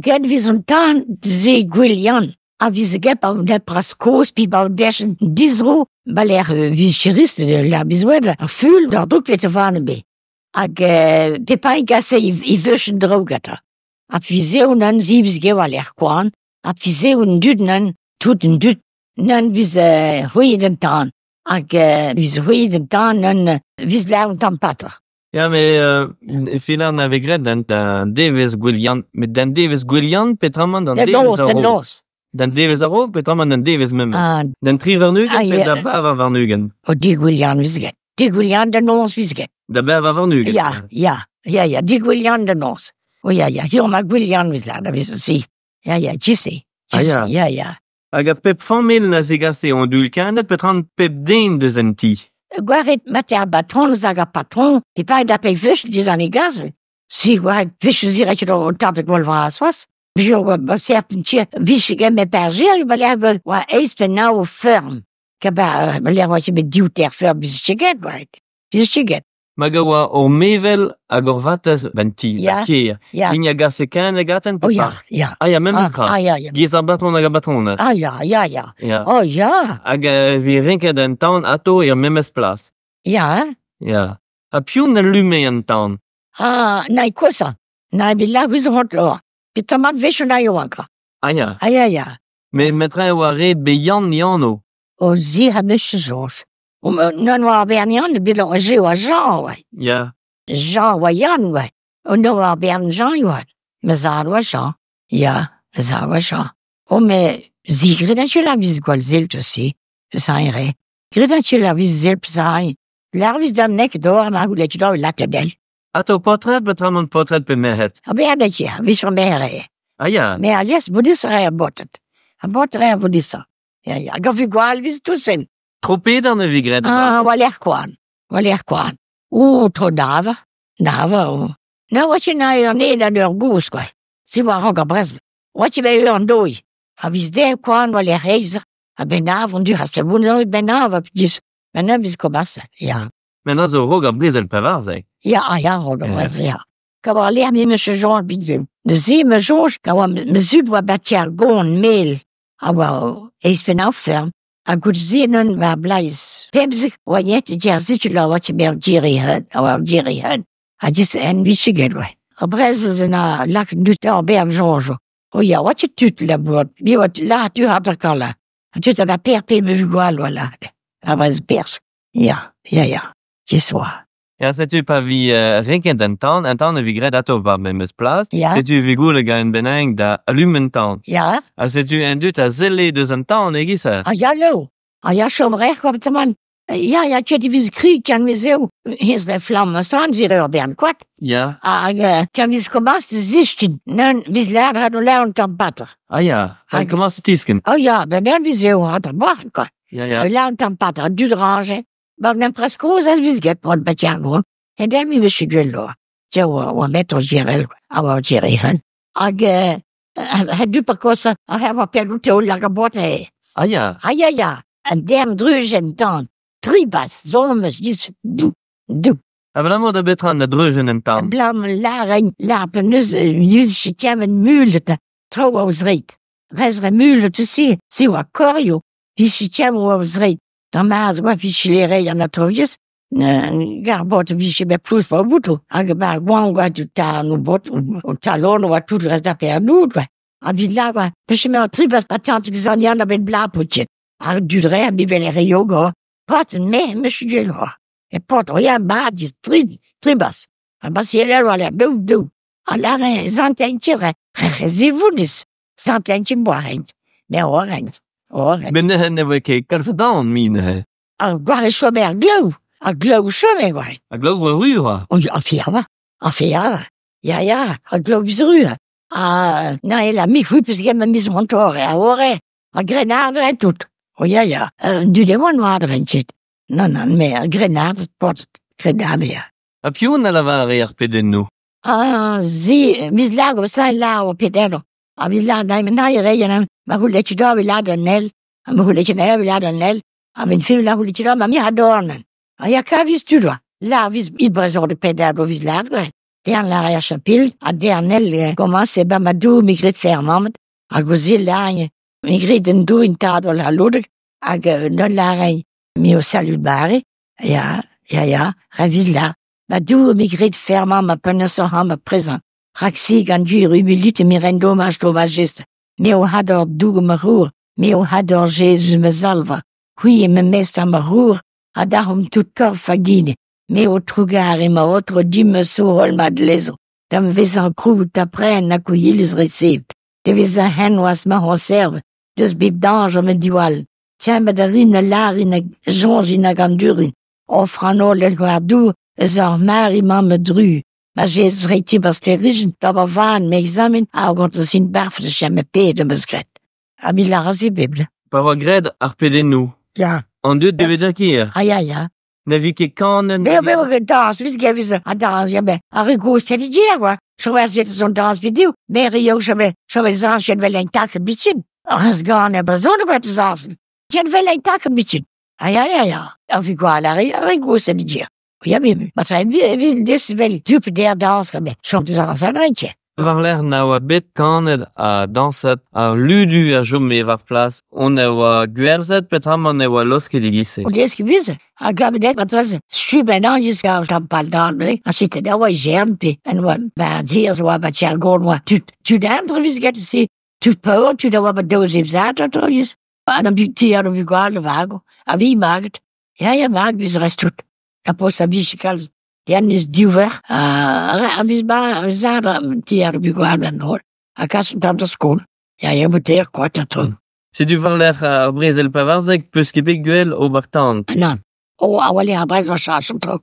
Get viz an tan ze Gouel Yann. A viz get pa der pras kozh pi ba dechen dizro ba lec'h viz cherist la bizwed ar ful d'ar drouk pet van be. Hag pepañ gase i veuchen drougata. Ha pi zeo nan ziviz gev a lec'h koan, ha pi zeo an dud nan, tout an dud, nan viz c'hwezhet an tan. Hag viz c'hwezhet an tan nan viz lec'h an tamm pater. Ya, met e filan a vez graet d'an devezh Gouel Yann. Met d'an devezh Gouel Yann, peotramant d'an devezh a-raok? D'an devezh a-raok, peotramant d'an devezh memes? D'an 23 pe da 24? O, di Gouel Yann 'vez graet. Di Gouel Yann da noz 'vez graet. Da 24? Ya, ya, ya, ya, di Gouel Yann da noz. O ya, ya, hiziv ma Gouel Yann 'vez lâret, a vez si. Ya, ya, tu sais. Ah ya. Ya, ya. Hag a pep familh a zegase an dulkened petra pep den deus an ti? Gwaret mat ar batron hag ar patron, pe pa da pe vech diz an e gazel. Si gwaret vech zir ket o tad gwall vras oas. Bio oa certain tier vich get me perger ba lec'h oa eizh pe nav o feurm. Ka ba ba lec'h oa ket bet div ter feurm biz ket oa. Biz ket. Hag a oa ur mevel hag ur vatezh ban ti, ba kêr. Ya. Din a gase ken hag aten Oh ya, ya. Ah ya, memes tra. Ah ya, ya. Giz ar batron hag ar batronez. Ah ya, ya, ya. Ya. Oh ya. Hag e vi renket an tan ato er memes plas. Ya. Ya. Ha piv na lume an tan? Ah, nai kosa. Nai bet la vez hont lor. Petamant vech an aioanka. Ah ya. Ah ya, ya. Met metre oa ret be Yann Yanno. O zi ha meus soñj. O non oa ar bern Yann, bet oa je oa Jean, oa. Ya. Jean oa Yann, oa. O no oa ar bern Jean, oa. Ma zad oa Jean. Ya, ma zad oa Jean. O me zi gret a la viz gwall zelt aussi. Pesañ re. Gret a la viz zelt pesañ. Lar viz dam nek d'or ma houlet d'or lakadel. Ato paotred peotramant paotred pe merc'hed? A bern a tia, viz ur merc'hed. Ah ya. Me alies bodis re a botet. A bot re a bodisa. Ya, ya. Hag a vu gwall viz tousen. Tro pedan e vi graet? Ah, war lec'h koan. War lec'h koan. O, tro nava. Nava, o. Na oa ket na an ed an ur gozh, quoi. Si oa raok ar brezel. Oa ket bet ur an doi. A viz der koan war lec'h eizh. A ben nav an du ha se bon an ben nav a dis. Ben nav biz komañs. Ya. Met a zo raok ar brezel 14. Ya, ah, ya, raok ar brezel, ya. Ka oa lec'h me meus soñj bidvem. De se me soñj, ka oa me zud oa bat ar gon mel. A oa eizh pen nav ferm. Ha gout se non war bleiz. Pemzek oa yet e zer la oa ket mer diri hun, a oa diri hun. Ha dis en viche get oa. Ar brezel ze na lak dut ar bern soñjo. O ya, oa ket tud la boat. Mi oa la tu hat ar kalla. Ha tud a per pe me vu gwall oa la. Ar brezel pers. Ya, ya, ya. Dis oa. Ya, setu pa vi renket an tan, an tan e vi graet atao war memes plas. Ya. Setu vi goulet gant un bennak da alum an tan. Ya. Ha setu un dud a selle deus an tan e-giz Ah ya lo. Ah ya chom rec'h oa taman. Ya, ya, ket e viz kri kan me zeo. Hez re flamm an san zir ur bern koat. Ya. Hag kan viz komañs da zistin. Nan viz lâret hat o lâret an tamm pater. Ah ya, ha komañs tisken. Ah ya, ben nan viz eo hat ar bac'h, quoi. Ya, ya. Lâret an tamm pater, dud raje. Ba n'em presk kozh az viz get mod bat ar gron. En den mi vez gwell loa. Ja oa oa met o jirel, a oa jiri hun. Hag ha du par kosa, a ha oa pel out eo hag a bot e. Ah ya. Ah ya ya, an derm drujen tan. Tribas, zommes, dis, dou, dou. Abalamour da betra na dreujen en tan? Blam laren, larpen neus, neus chitiamen mulet, tro oa zreit. Rez re mulet si, si oa korio, vis chitiam oa zreit. Da maz oa vichilere an atroviez, gar bot viche bet plus pa bouto. Hag ba gwan oa du ta no bot, o talon oa tout le reste da per nout, oa. A vid la oa, peche me an tribas pa tant an yann a bet bla potjet. Ar dudre a bi vel re yoga. Pot me, me chu oa. E pot, o ya ba dis tri, tribas. A bas yele oa la dou dou. A la re zanten tire, re zivounis. Zanten tire boa rent. Me oa rent. Oa rent. Met neuze ne voe ket kalz a dan, mi neuze. Ar gwar e chome ar glaou. Ar glaou chome, oa. A glaou oa ru, oa. O, a fiava. A fiava. Ya, ya, ar glaou biz ru. A, na e la mi c'hwipes gem a mis montore, a ore. A grenard e tout. O ya, ya. Du de oan oa adrenchet. Non, non, me ar grenard, pot, grenard, ya. Ha piv na lavare ar pedennoù? Ah, zi, mis lag o sa la o pedenno. A vis la na na re yan, ma houlet da vi la den nel. A ma houlet na vi la den nel. A ben film la houlet da ma mi adornen. A ya ka vis tu doa. La vis i brezor de pedenno vis la. Der la ar chapil, ha der nel commence ba ma dou mi gret fer mamet, hag o zil lagne, mi gret en dou in tad ol halodek, hag non la mi o salut bare, ja, ja, ja, raviz la. Ma dou mi gret fer ma penes o ma prezant. Rak si gant dur humilite mi ren domaj do ma geste. Me o hador doug ma rour, me o hador Jésus me salva. Hui me mest ma rour, ha dahom tout korf a gine. Me o trugar e ma otro di me so hol ma dlezo. Dam vez an krout apren na iliz recept. De vez an hen oas ma hon serve, deus bib danj me diwal. Tiens ma da rin na larin na jonjin na gandurin. Offran ol el war dou, eus ar mari ma me dru. Ma Jezus reit was de rijen, da war van me examen, a gant sin barf de chem me pede meus gret. A mi la razi bible. Pa oa graet ar pedennoù. Ja. An deut devet a kier. Ah, ja, ja. Na vi ket kanen... Me me dans, vis gevis a dans, ja me. A re goos het die kwa. Zo was zit zo'n dans video. Me re jo zo me zo me zans jen wel een tak een beetje. As gaan er bezonnen wat te zazen. Jen wel een tak een beetje. Ah ja ja ja. Of ik wou la re re goos het die. Ja me, maar zijn we we dis wel type der dans me. Zo te zazen een rentje. War l'air na oa bet kanet a dansat ar ludu a jom me war plas. On a oa gwerzet petramant e oa losket e gise. Und es gewisse. A gab det wat was schu ben an jis ga tam pal dan ne. A sit da oa jern pe en oa ba dir zo oa ba tcher gon oa. Tu tu d'antre vis get se tu power tu da oa ba doz im zat to jis. An am ti an am gwal vago. A vi maget. Ja ja mag bis rest tut. A pos a vi kal. Den is duver. A a vis ba zat ti an am gwal ben hol. A kas tam da skol. Ja ja moet der kwart na. Setu war l'air ar brezel pavarzek peus ket bet gwell o bar tant. Nan. O, a wale ar brez ma chach an tro.